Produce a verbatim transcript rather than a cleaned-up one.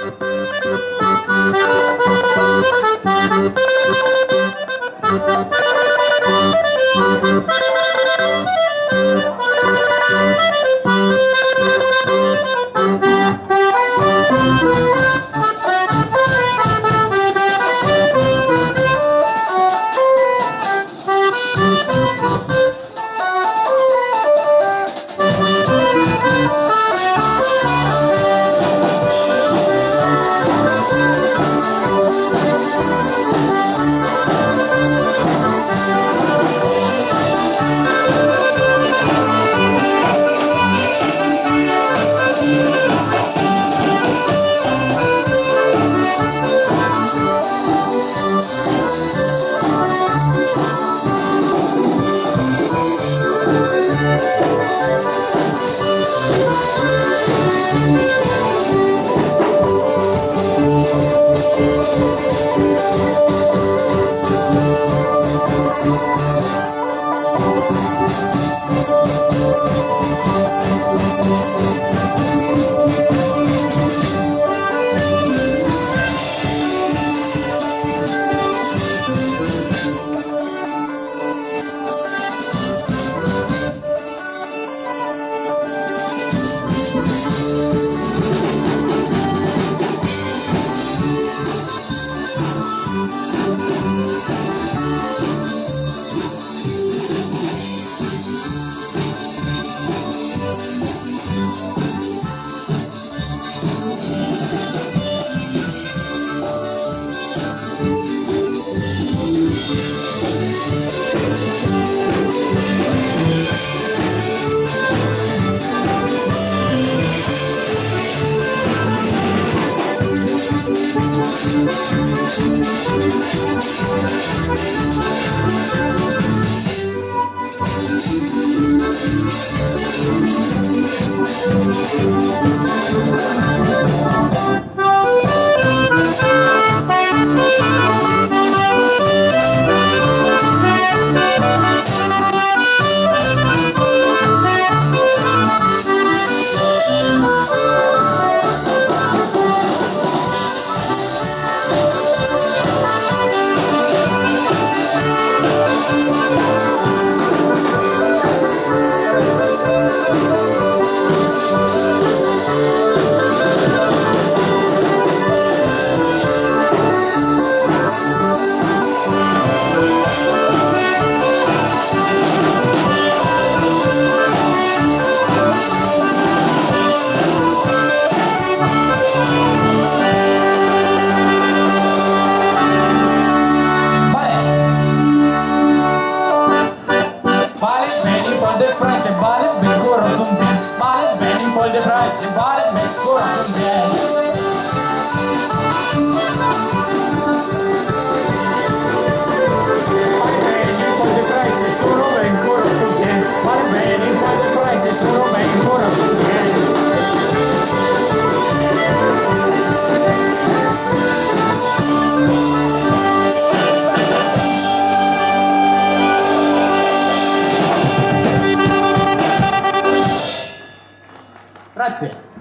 Vale. Vale, veni, fòl de fraise, vale, ben corason bien. Vale, veni, fòl de fraise, vale, ben corason bien. Vale, veni, fòl de fraise, sono ben corason bien. Vale, veni, fòl de fraise, sono ben corason bien. Gràcies.